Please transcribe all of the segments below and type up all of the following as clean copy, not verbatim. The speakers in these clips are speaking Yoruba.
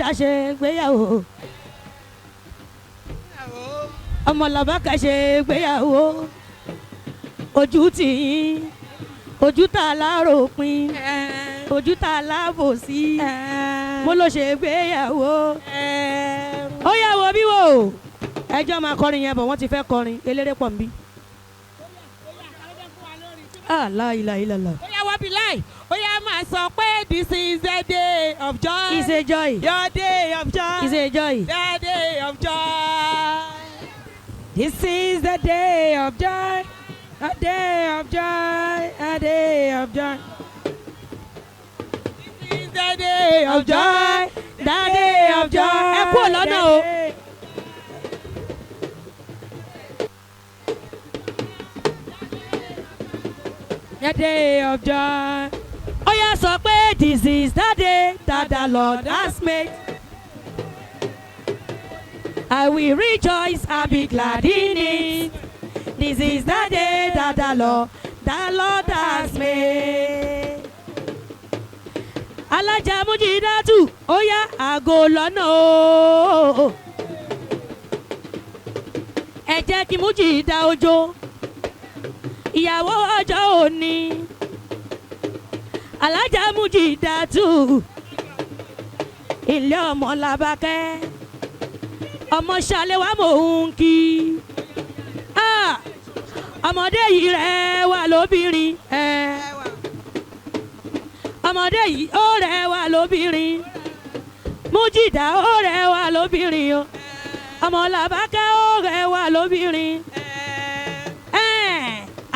Mújídà ṣe gbéyàwó. Ọmọ Làbákẹ́ ṣe gbéyàwó. Ojú tì yín, ojú tá a láàrò pin, ojú tá a láàbò sí. Mo ló ṣe gbéyàwó. Ó yà wò bí wò. Ẹjọ́ máa kọrin yẹn bọ̀, wọ́n ti fẹ́ kọrin eléré pọ̀ nbí. Ah, la ilaha illallah. Ó yá, wá bí láì. Ó yá, máa sọ pé this is the day of joy. It's a joy. Your day of joy. It's a joy. The day of joy. This is the day of joy. A day of joy. A day of joy. This is the day of joy. The day of joy. Ẹ kúrò lọ́nà o. The day of joy. Ó yá, sọ pé this is the day that the Lord has made. I will rejoice and be glad in it. This is the day that the Lord has made. Alájà Mújídátù, ó yá, àgọ́ lọ́nà o. Ẹ jẹ́ kí Mújídá ojó. Ìyàwó ọjọ́ òní. Alájà Mújídátù. Ilé ọmọ Làbákẹ́. Ọmọ Ṣàlẹ́wà mò ń kí. Ah! Ọmọdé yìí rẹwà lóbìnrin. Ọmọdé yìí ó rẹwà lóbìnrin. Mújídà ó rẹwà lóbìnrin o. Ọmọ Làbákẹ́ ó rẹwà lóbìnrin.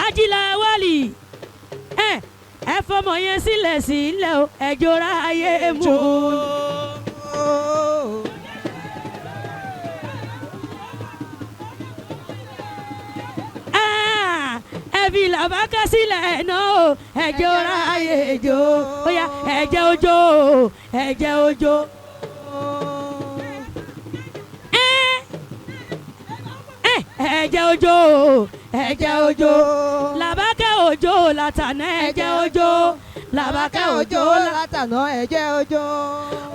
Ajílà wálì. Ẹ fọmọ yẹn sílẹ̀ sílẹ̀ o. Ẹ jọra ayé mú. Ah, ẹ fi Làbákẹ́ sílẹ̀ náà o. Ẹ jọra ayé jò. Ó yá, ẹ jẹ́ ojó o. Ẹ jẹ́ ojó. Ẹ jẹ́ ojó o. Ẹ jẹ́ ojó. Làbákẹ́ òjò látàná, ẹ jẹ́ ojó. Làbákẹ́ òjò látàná, ẹ̀jẹ̀ òjò.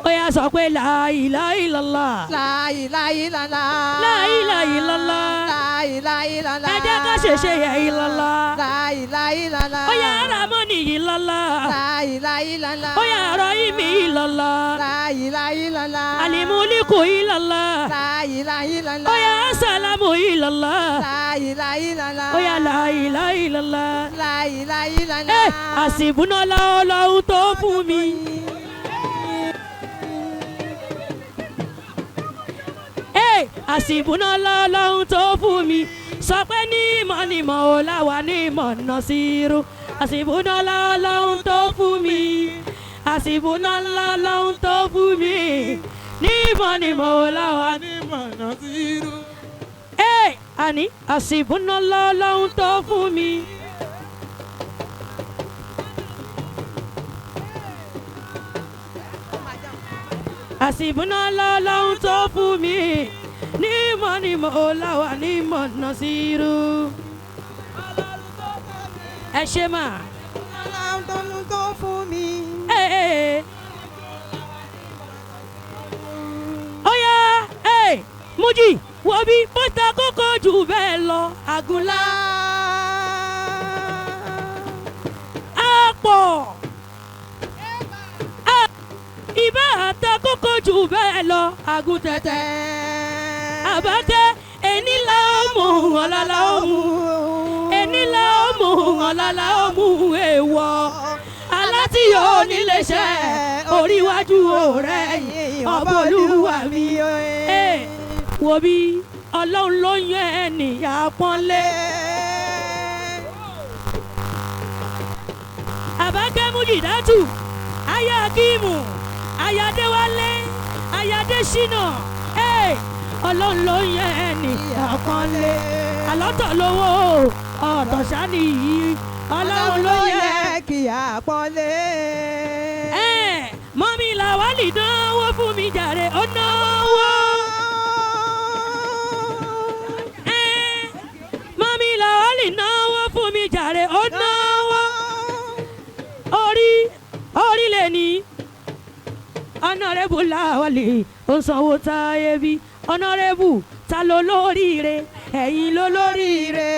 Ó yá, sọ pé la ilaha illallah. La ilaha illallah. La ilaha illallah. La ilaha illallah. Ẹ jẹ́ ká ṣèṣe yẹ illallah. La ilaha illallah. Ó yá, Ramani illallah. La ilaha illallah. Ó yá, Rahimi illallah. La ilaha illallah. Alimuliku illallah. La ilaha illallah. Ó yá, Salamu illallah. La ilaha illallah. Ó yá, la ilaha illallah. La ilaha illallah. Ẹ àsìbúná Ọlọ́run tó fún mi. Ẹ àsìbúná Ọlọ́run tó fún mi. Sọ pé ní ìmọ̀ ni mọ̀ ọ́ láwa ní ìmọ̀ náà sí irú. Àsìbúná Ọlọ́run tó fún mi. Àsìbúná Ọlọ́run tó fún mi. Ní ìmọ̀ ni mọ̀ ọ́ láwa ní ẹ àní àsìbúná Ọlọ́run tó fún mi. Àsìbúná Ọlọ́run tó fún mi. Ní ìmọ̀ ni mọ̀ ọ́ láwa ní ìmọ̀ náà sí irú. Ẹ ṣe mà. Ọlọ́run tó fún mi. Ee. Ó yá, ee, Mújì, wo bí bọ́tà kókó jù bẹ́ẹ̀ lọ, àgùnlá á pọ̀. Á, ìbá àtà kókó jù bẹ́ẹ̀ lọ, àgùntẹ̀tẹ̀. Àbákẹ́, ẹni la ó mú, ọ̀la la ó mú. Ẹni la ó mú, ọ̀la la ó mú èèwọ̀. Alátìyọ̀ oníléeṣẹ́ oríwájú ọ̀rẹ́ ọ̀bọ̀lúwa mi. Ẹ wo bí Ọlọ́run ló yan ẹni àpọ́nlé. Àbákẹ́ Mújìdátù, aya Akíìmù, aya Adéwálé, aya Adésínà. Ẹ Ọlọ́run ló yan ẹni àpọ́nlé. Àlọ́tọ̀ lówó ọ̀tọ̀ ṣáni yìí. Ọlọ́run ló yẹ kí àpọ́nlé. Ẹ mọ́mí làwálì náwó fún mi jàre, ó náwó. Ẹ mọ́mí làwálì náwó fún mi jàre, ó náwó. Orí orí lè ní. Honorable Lawali ó sanwó táyé bí. Honorable ta ló lóríire, ẹ̀yin ló lóríire.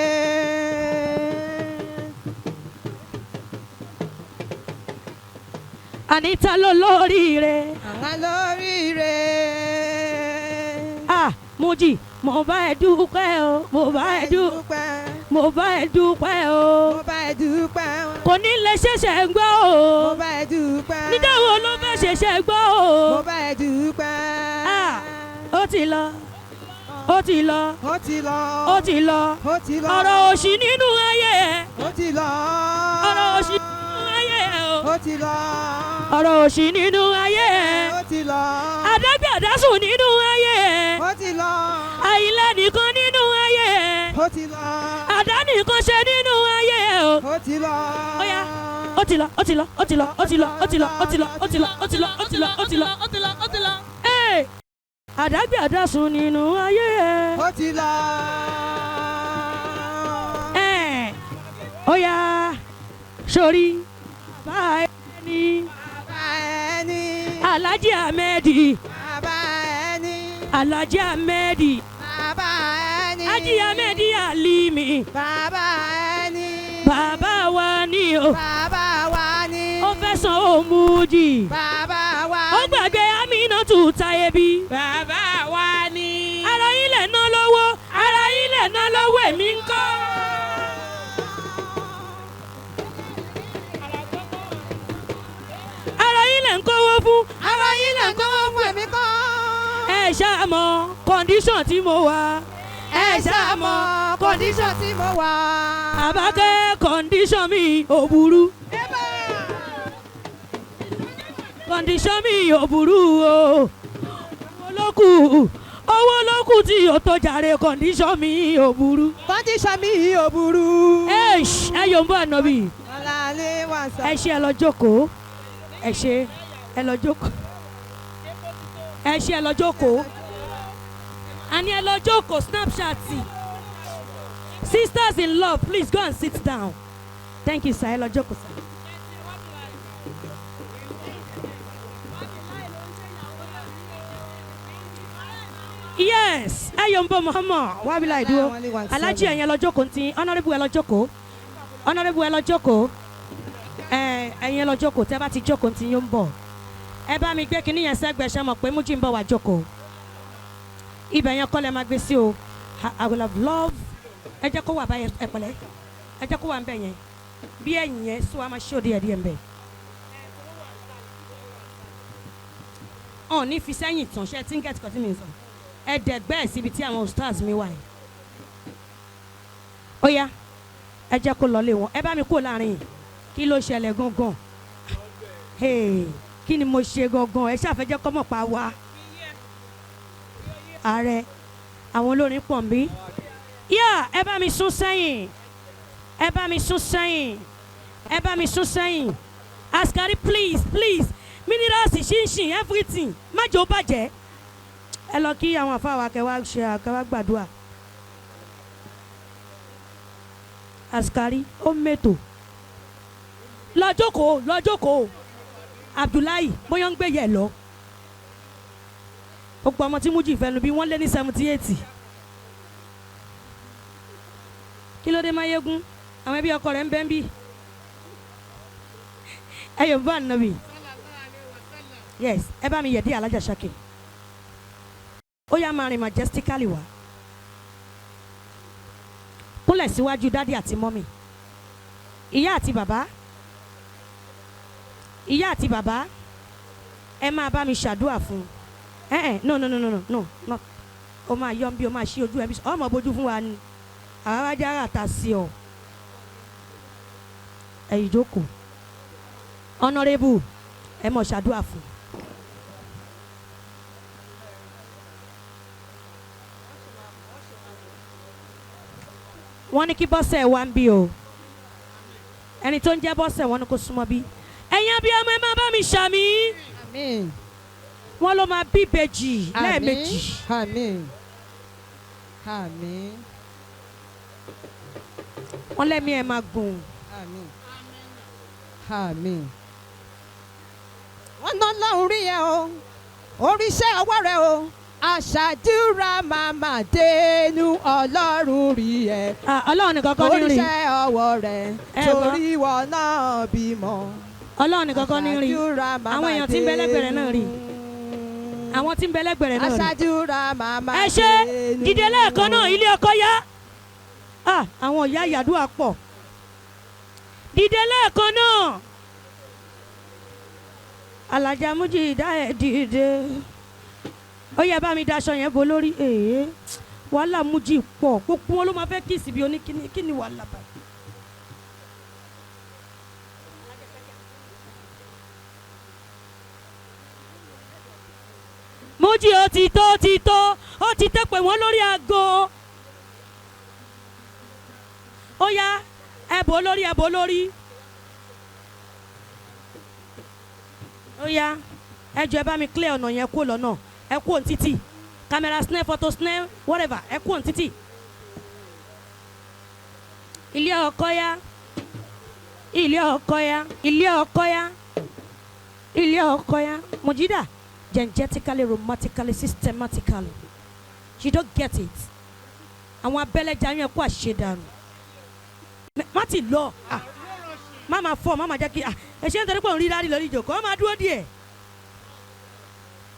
Àní ta ló lóríire. Àwa lóríire. Ah, Mújì, mo bá ẹ dúpẹ́ o, mo bá ẹ dúpẹ́, mo bá ẹ dúpẹ́ o. Mo bá ẹ dúpẹ́. Kò ní lè ṣẹ̀ṣẹ̀ gbọ́ o. Mo bá ẹ dúpẹ́. Níjọ́ wo ló fẹ́ ṣẹ̀ṣẹ̀ gbọ́ o. Mo bá ẹ dúpẹ́. Ah, ó ti lọ, ó ti lọ, Ó ti lọ. ó ti lọ. Ó ti lọ. Ọ̀rọ̀ òṣì nínú ayé ẹ̀. Ó ti lọ. Ọ̀rọ̀ òṣì nínú ayé ẹ̀ o. Ó ti lọ. Ọ̀rọ̀ òṣì nínú ayé ẹ̀. Ó ti lọ. Àdágbàdásùn nínú ayé ẹ̀. Ó ti lọ. Àìlá nìkan nínú ayé ẹ̀. Ó ti lọ. Àdá nìkan ṣe nínú ayé ẹ̀ o. Ó ti lọ. Ó yá, ó ti lọ, ó ti lọ, ó ti lọ, ó ti lọ, ó ti lọ, ó ti lọ, ó ti lọ, ó ti lọ, ó ti lọ, ó ti lọ, ó ti lọ, ó ti lọ. Ee, àdágbàdásùn nínú ayé ẹ̀. Ó ti lọ. Ẹ̀, ó yá, sórí bàbá ẹni. Bàbá ẹni. Alhaji Ahmed. Bàbá ẹni. Alhaji Ahmed. Bàbá ẹni. Haji Ahmed Alimi. Bàbá ẹni. Bàbá wa ni o. Bàbá wa ni. Ó fẹ́ san òmùjì. Bàbá wa Ó gbàgbé Aminatu Tayebi. Bàbá wa ni. Ara ilẹ̀ ná lọ́wọ́, ara ilẹ̀ ná lọ́wọ́, èmi ń kọ́. Ara ilẹ̀ ń kówó fún. Ara yín là ń kówó fún, èmi kọ́. Ẹ ṣáà mọ condition tí mo wà. Ẹ ṣáà mọ condition tí mo wà. Àbákẹ́, condition mi ò burú. Condition mi ò burú o. Owó ló kù, owó ló kù tí o tó jàre, condition mi ò burú. Condition mi ò burú. Ẹ yóò ń bọ̀ ànábì. Ọ̀làlẹ́ wà sọ. Ẹ ṣe, ẹ lọ jókòó. Ẹ ṣe, ẹ lọ jókòó. Ẹ ṣe, ẹ lọ jókòó. Àní ẹ lọ jókòó. Snapchat. Sisters in love, please go and sit down. Thank you, sir. Ẹ lọ jókòó, sir. Yes, ẹ yóò ń bọ̀ Muhammad wábìlà ìdúró. Alhaji, ẹ̀yin ẹ lọ jókòó ntí. Honourable, ẹ lọ jókòó. Honourable, ẹ lọ jókòó. Ẹ ẹ̀yin ẹ lọ jókòó. Tẹ́ bá ti jókòó ntí, yóò ń bọ̀. Ẹ bá mi gbé kinní yẹn sẹ́gbẹ̀ẹ́. Ṣe mọ̀ pé Mújì ń bọ̀ wá jókòó. Ibẹ̀ yẹn kọ́ lẹ máa gbé sí o. I will have love. Ẹ jẹ́ kó wà báyẹn. Ẹ pẹ̀lẹ́, ẹ jẹ́ kó wà ń bẹ̀ yẹn bí ẹ̀yìn yẹn sọ wa máa ṣó díẹ̀ díẹ̀ ń bẹ̀. Ọ̀n ní fi sẹ́yìn tán ṣe tí ń gẹ̀ẹ́tì kan tí mi ń sọ. Ẹ dẹ̀gbẹ́ ẹ̀ síbi tí àwọn stars mi wà yìí. Ó yá, ẹ jẹ́ kó lọlé wọn. Ẹ bá mi kó láàrin yìí. Kí ló ṣẹlẹ̀ gangan? Hey, kí ni mo ṣe gangan? Ẹ ṣàfẹ́jẹ́ kọ́mọ̀ pa wá. Ààrẹ àwọn olórin pọ̀ ń bí. Yá, ẹ bá mi sún sẹ́yìn, ẹ bá mi sún sẹ́yìn, ẹ bá mi sún sẹ́yìn. Askari, please, please, minerals, ṣinṣin, everything, má jẹ́ ó bàjẹ́. Ẹ lọ kí àwọn àfáà kẹwàá ṣe kẹwàá gbàdúrà. Askari ó mẹ́tò. Lọ jókòó, lọ jókòó. Abdullahi, bóyá ń gbé yẹ lọ. Gbogbo ọmọ tí Mújì fẹnu bí wọ́n lé ní 78. Kí ló dé, Máyégún? Àwọn ẹbí ọkọ rẹ̀ ń bẹ́ ń bí. Ẹ yóò bá nàbì. Yes, ẹ bá mi yẹ̀ dí Alájà Ṣakir. Ó yá, máa rìn majestically wá. Kúnlẹ̀ síwájú daddy àti mummy, ìyá àti bàbá, ìyá àti bàbá. Ẹ máa bá mi ṣàdúrà fún un. Ẹ ẹ, no, no, no, no, no, no, ó máa yọ bí ó máa ṣí ojú ẹ bí ọmọ bójú fún wa ni àwa wá jára ta sí ọ. Ẹ ìjókòó. Honourable, ẹ mọ̀ ṣàdúrà fún un. Wọ́n ní kí Bọ́sẹ̀ wá ń bí o. Ẹni tó ń jẹ́ Bọ́sẹ̀, wọ́n ní kó súnmọ́ bí. Ẹ̀yin abiyamọ, ẹ máa bá mi ṣàmì. Àmín. Wọ́n ló máa bí ìbejì lẹ́ẹ̀mejì. Àmín. Àmín. Wọ́n lẹ́mí ẹ̀ máa gùn. Àmín. Àmín. Wọ́n ná lọ́hùn rí ẹ o, oríṣẹ́ ọwọ́ rẹ o, àṣàdúrà màmá dénú Ọlọ́run rí ẹ. Ah, Ọlọ́run nìkan kọ́ ní rí. Oríṣẹ́ ọwọ́ rẹ Ẹ gbọ́. torí ìwọ náà bímọ. Ọlọ́run nìkan kọ́ ní rí. Àṣàdúrà màmá Àwọn èèyàn tí ń bẹ lẹ́gbẹ̀ẹ́ rẹ̀ náà rí. dénú. Àwọn tí ń bẹ lẹ́gbẹ̀ẹ́ rẹ̀ náà rí. Àṣàdúrà màmá Ẹ ṣe dénú. dìde lẹ́ẹ̀kan náà, ilé ọkọ yá. Ah, àwọn ìyá ìyàdúrà pọ̀. Dìde lẹ́ẹ̀kan náà. Alájà Mújídà, ẹ̀ dìde. Ó yẹ bá mi daṣọ yẹn bo lórí. Èé, wàhálà Mújì pọ̀. Gbogbo wọn ló máa fẹ́ kíìsì bí oníkíní. Kí ni wàhálà báyìí? Mújì, ó ti tó, ó ti tó, ó ti tẹ́ pé wọ́n lórí aago. Ó yá, ẹ bò lórí, ẹ bò lórí. Ó yá, ẹ jọ̀ọ́, ẹ bá mi clear ọ̀nà yẹn kúrò lọ́nà. Ẹ kúrò ní títì. Camera snare, photo snare, whatever, ẹ kúrò ní títì. Ilé ọkọ yá, ilé ọkọ yá, ilé ọkọ yá, ilé ọkọ yá. Mujida, gengetically, romantically, systematically, you don't get it. Àwọn abẹ́lẹ́jà yẹn kó àṣedànù. Má ti lọ. Ah, má máa fọ, má máa jẹ́ kí, ah, ẹ ṣe ń torí pé òun rí dárí lórí ìjòkó, ó máa dúró díẹ̀.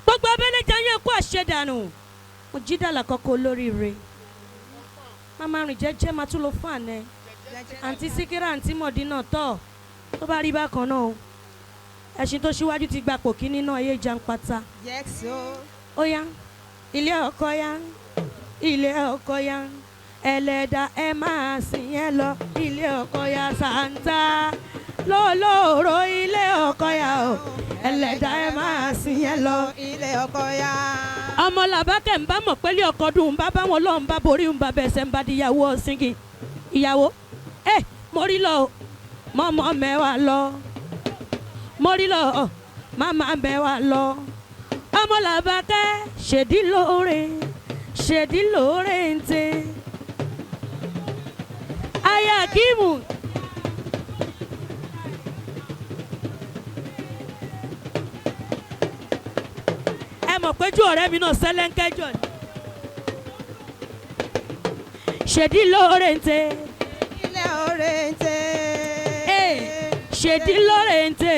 Gbogbo abẹ́lẹ́jà yẹn kó àṣedànù. Mujida làkọ́kọ́ olóríire. Má máa rìn jẹ́jẹ́, máa tún lọ fún àná. Àǹtí Síkírà, àǹtí Mọ̀dínà tọ̀ tó bá rí bákan náà o. Ẹṣin tó ṣíwájú ti gbapò kíní náà, ayé jàǹpátá. Yes o. Ó yá, ilé ọkọ yá, ilé ọkọ yá, ẹlẹ́dà ẹ máa sìn yẹn lọ. Ilé ọkọ yá, sàǹtà lólóró, ilé ọkọ yá o, ẹlẹ́dà ẹ máa sìn yẹn lọ. Ilé ọkọ yá. Ọmọ làbákẹ́ ń bá mọ̀ pẹ́lú ọkọ dùn, ń bá bá wọn lọ́n, ń bá borí, ń bá bẹ̀sẹ̀, ń bá díyàwó ọ̀sìnkì ìyàwó. Ẹ mo rí lọ o, mọ́mọ́ mẹ́wàá lọ. Mo rí lọ o, màmá mẹ́wàá lọ. Ọmọ làbákẹ́ ṣèdí lóore, ṣèdí lóore ń tẹ. Aya Akimu. Ẹ mọ̀ pé ju ọ̀rẹ́ mi náà sẹ́lẹ̀ńkẹ́jọ ni. Ṣèdí lóore ń tẹ. Ilé òrèǹtè. Ee, ṣèdí lóore ń tẹ.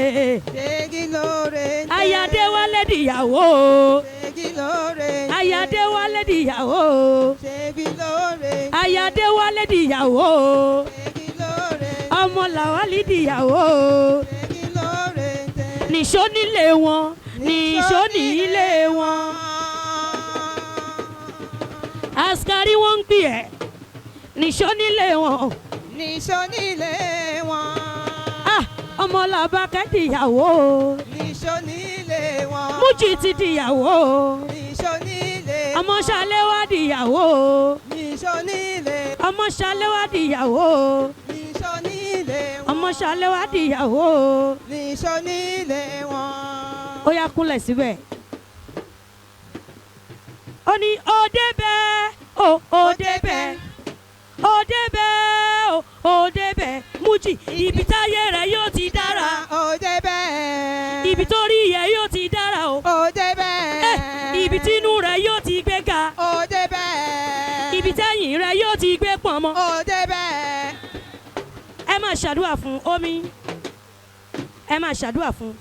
Ṣègì lórèǹtè. Ayadéwálé dìyàwó. Ṣègì lórèǹtè. Ayadéwálé dìyàwó. Ṣègì lórèǹtè. Ayadéwálé dìyàwó. Ṣègì lórèǹtè. Ọmọ làwálì dìyàwó. Ṣègì lórèǹtè. Nìṣó nílé wọn, nìṣó nílé wọn. Askari wọn ń pè ẹ́, nìṣó nílé wọn. Nìṣó nílé wọn. Ah, ọmọ làbákẹ́ dìyàwó. Nìṣó nílé wọn. Mújì ti dìyàwó. Nìṣó nílé wọn. Ọmọ ṣaléwá dìyàwó. Nìṣó nílé. Ọmọ ṣaléwá dìyàwó. Nìṣó nílé wọn. Ọmọ ṣaléwá dìyàwó. Nìṣó nílé wọn. Ó yá, kúnlẹ̀ síbẹ̀. Ó ní ó débẹ̀ ó, ó débẹ̀, ó débẹ̀ ó, ó débẹ̀. Mújì, ibi táyé rẹ̀ yóò ti dára. Ó débẹ̀. Ibi tó rí yẹ yóò ti dára o. Ó débẹ̀. Eh, ibi tínú rẹ̀ yóò ti gbé ga. Ó débẹ̀. Ibi tẹ́yìn rẹ̀ yóò ti gbé pọ̀nmọ́. Ó débẹ̀. Ẹ máa ṣàdúrà fún omi, ẹ máa ṣàdúrà fún.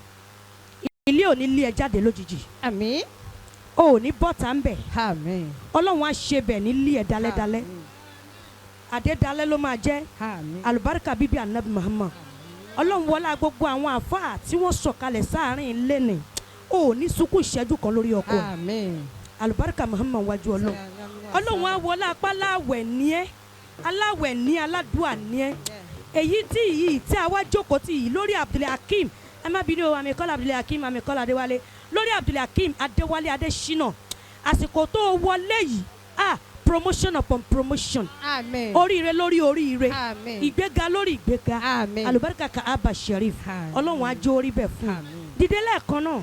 Ilé ò ní lé ẹ jáde lójijì. Àmín. O ò ní bọ́ta ń bẹ̀. Àmín. Ọlọ́run á ṣe bẹ̀ ní lé ẹ dalẹ́dalẹ́, àdédalẹ́ ló máa jẹ́. Àmín. Alùbáríkà bíbí anabi Muhammad. Ọlọ́run wọlá gbogbo àwọn àfáà tí wọ́n sọ̀kalẹ̀ sáàrin ilé ni, o ò ní sunkún ìṣẹ́jú kan lórí ọkọ ẹ̀. Àmín. Alùbáríkà Muhammad wájú Ọlọ́run. Ọlọ́run á wọlá apá aláwẹ̀ ní ẹ́, aláwẹ̀ ní, aládùá ní ẹ́. Èyí tí yìí tí a wá jókòó tì yìí lórí Abdulhakeem, ẹ má bínú o, àmìkọ́lá Abdulhakeem, àmìkọ́lá Adéwálé, lórí Abdulhakeem Adéwálé Adésínà, àsìkò tó o wọlé yìí, ah, promotion upon promotion. Àmín. Oríire lórí oríire. Àmín. Ìgbéga lórí ìgbéga. Àmín. Alùbáríkà Kaaba Sherif. Àmín. Ọlọ́run á jó orí bẹ̀ fún un. Àmín. Dìde lẹ́ẹ̀kan náà,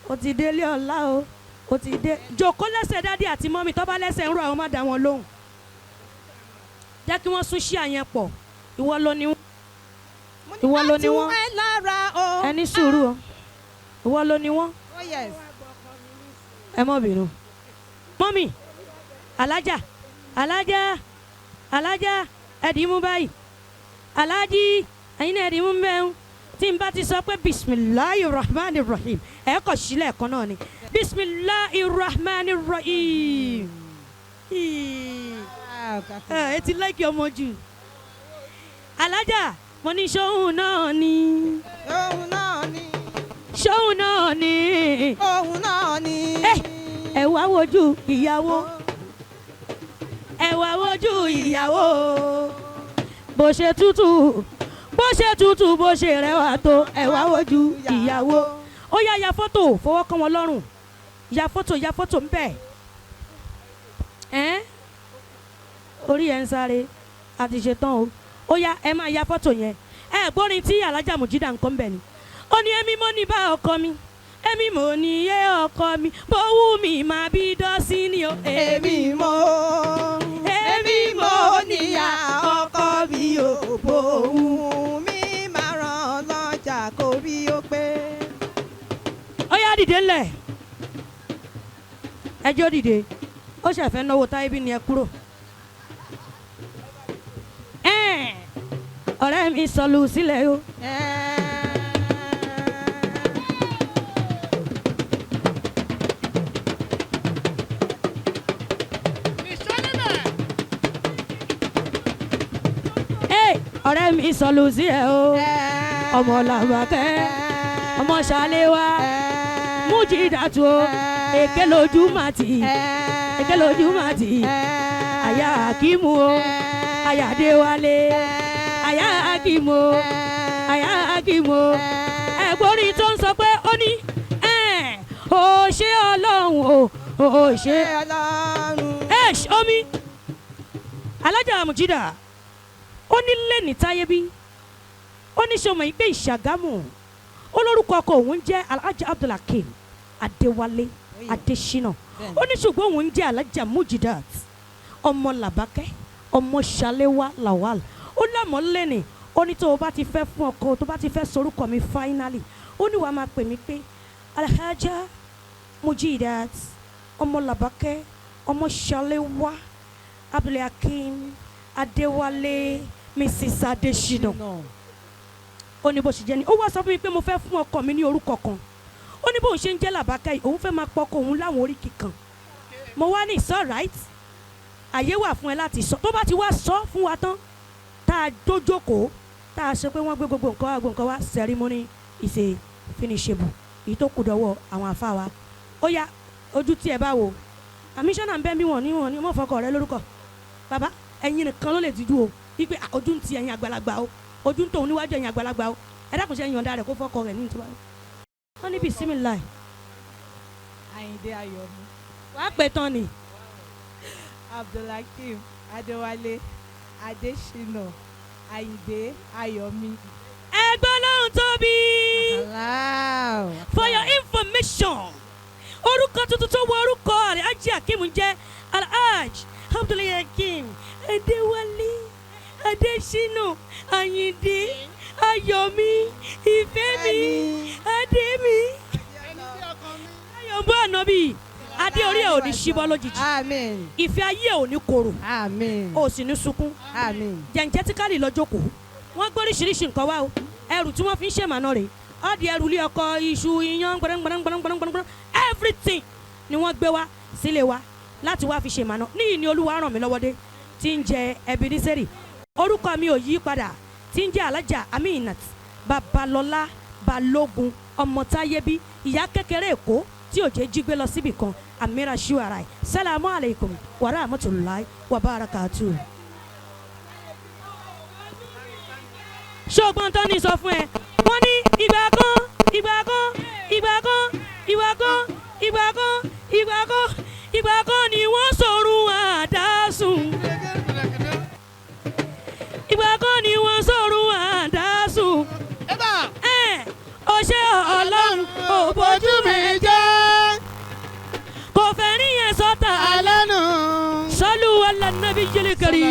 ó ti délé ọlá o, ó ti dé. Jòkó lẹ́sẹ̀ daddy àti mummy. Tó bá lẹ́sẹ̀ ń rọ àwọn, má dá wọn lóhùn, jẹ́ kí wọ́n sún sí àyẹn pọ̀. Ìwọ ló ní wọ́n, ìwọ ló ní wọ́n. Á tù ẹ́ lára o. Ẹni sùúrù o. Ìwọ ló ní wọ́n. Oh yes. Ẹ mọ̀ bínú. Mọ́mì, alájà, alájà, alájà, ẹ̀dì mú báyìí. Aláàjì, ẹ̀yin náà ẹ̀dì mú bẹ́ẹ̀. Tí n bá ti sọ pé bisimilahi rahman rahim, ẹ kọ̀ sílẹ̀ ẹ̀kan náà ni. Bisimilahi rahman rahim. Ẹ ti láìkí ọmọ jù. Alájà, mo ní sóhun náà ni. Òun náà ni. Sóhun náà ni. Òun náà ni. Ẹ wá wojú ìyàwó. Ẹ wá wojú ìyàwó. Bó ṣe tútù, bó ṣe tútù, bó ṣe rẹwà tó, ẹ wá wojú ìyàwó. Ó yá, ya fọ́tò, fọwọ́ kàn wọ́n lọ́rùn. Ya fọ́tò, ya fọ́tò ń bẹ̀. Ẹ́n, orí ẹ̀ ń sáré, a ti ṣe tán o. Ó yá, ẹ máa ya fọ́tò yẹn. Ẹ gbórin tí Alájà Mùjídà ń kọ́ ń bẹ̀ ni. Ó ní èmi mo ní bá ọkọ mi, èmi mo ní yé ọkọ mi, bó wù mí máa bí dọ́sí ni o. Èmi mo. Èmi mo níyà ọkọ mi ò bòun mi máa ràn lọ́jà kó rí ó pé. Ó yá, dìde ńlẹ̀, ẹjọ́ dìde. Ó ṣẹ̀fẹ̀ náwó táyé bí ni ẹ kúrò. Ẹ́ẹ̀, ọ̀rẹ́ mi sọlù sílẹ̀ o. Ẹ́, ọ̀rẹ́ mi sọlù sílẹ̀ o. Ọmọ làbàkẹ́, ọmọ ṣàléwá, Mújìdàtú o. Èké lójú màtì, èké lójú màtì. Àyà Akímù o, àyà Adéwálé, àyà Akímù o, àyà Akímù o. Ẹ̀gbọ́n tó ń sọ pé ó ní ẹ̀ ò ṣe Ọlọ́run o, ò ṣe Ọlọ́run. Ẹ̀ omi. Alájà Mùjídà, ó ní lẹ́ni táyé bí ó ní sọmọ yìí pé Ìṣàgámù, ó lórúkọ ọkọ òun jẹ́ Alhaji Abdulhakeem Adéwálé Adésínà. Ó ní ṣùgbọ́n òun jẹ́ Alhaja Mujidat ọmọ Làbákẹ́, ọmọ Ṣaléwá Lawal. Ó lámọ́ lẹ́ni, ó ní tó o bá ti fẹ́ fún ọkọ, tó o bá ti fẹ́ sorúkọ mi finally, ó ní wàá máa pè mí pé Alhaja Mujidat ọmọ Làbákẹ́, ọmọ Ṣaléwá Abdulhakeem Adéwálé, Mrs Adésínà. Ó ní bó ṣe jẹ́ ni. Ó wá sọ fún mi pé mo fẹ́ fún ọkọ mi ní orúkọ kan. Ó ní bóun ṣe ń jẹ́ Làbákẹ́ yìí, òun fẹ́ máa pọkọ òun láwọn oríkì kan. Mo wá ní it's all right, àyè wà fún ẹ láti sọ. Tó bá ti wá sọ fún wa tán, tá a dójókòó, tá a ṣe pé wọ́n gbé gbogbo nǹkan wá, gbogbo nǹkan wá, ceremony is a finishable. Èyí tó kù dọ́wọ́ àwọn àfa wa. Ó yá, ojú tí ẹ bá wo àmísọ́nà ń bẹ́ bí wọ́n ní wọ́n fọkọ rẹ lórúkọ. Bàbá, ẹ̀yin nìkan ló lè tijú o, wípé ojú ń ti ẹ̀yin àgbàlagbà o, ojú ń tòun níwájú ẹ̀yin àgbàlagbà o. Ẹ dákun, ṣe yọ̀ǹda rẹ̀ kó fọkọ rẹ̀ ní ìtura? Wọ́n ní bisimilayi. Àyìndé Ayọ̀mí. Wàá pè tán ni. Abdulhakeem Adéwálé Adésínà Àyìndé Ayọ̀mí. Ẹgbẹ́ lóhùn tóbi. Allahu. For your information, orúkọ tuntun tó wọ orúkọ Alhaji Akeem jẹ́ Alhaj Abdulhakeem Adéwálé Adésínà Àyìndé Ayọ̀mí Ìfẹ́mi Adémi Ayọ̀bọ̀ Ànábì adé. Orí ẹ̀ ò ní ṣíbọ́ lójijì. Àmín. Ìfẹ́ ayé ẹ̀ ò ní korò. Àmín. Ò sì ní sunkún. Àmín. Jẹ̀ǹjẹ́tíkálì lọ́jọ́kòó, wọ́n gbóríṣiríṣi nǹkan wá o. Ẹrù tí wọ́n fi ń ṣèmàna rè ọ́ di ẹrù ilé ọkọ, iṣu, iyán, gbẹrẹngbẹrẹngbẹrẹngbẹrẹ, everything ni wọ́n gbé wá sílé wa láti wá fi ṣèmàna. Níyì ni Olúwa ràn mí lọ́wọ́ dé tí ń jẹ Ebenezer. Orúkọ mi ò yí padà, tí ń jẹ́ Alájà Aminat Babalọ́lá Balógun, ọmọ Táyébí, ìyá kékeré Èkó tí ò jẹ́ jí gbé lọ síbì kan, Amira Shuarai. Salamu alaykum wa rahmatulahi wa barakatuh. Ṣùgbọ́n tó ní sọ fún ẹ, wọ́n ní ìgbà kan, ìgbà kan, ìgbà kan, ìgbà kan, ìgbà kan, ìgbà kan, ìgbà kan ni wọ́n sọ̀rùn àdásùn. Ìgbà kan ni wọ́n sọ̀rùn àdásùn. Ẹ̀ ọṣẹ́ Ọlọ́run ò bójú mi jẹ́ kò fẹ́ rí yẹn sọ́tà. alẹ́nu. Sọ́lù alẹ́ nàbí jẹ́lẹ̀ kẹrì.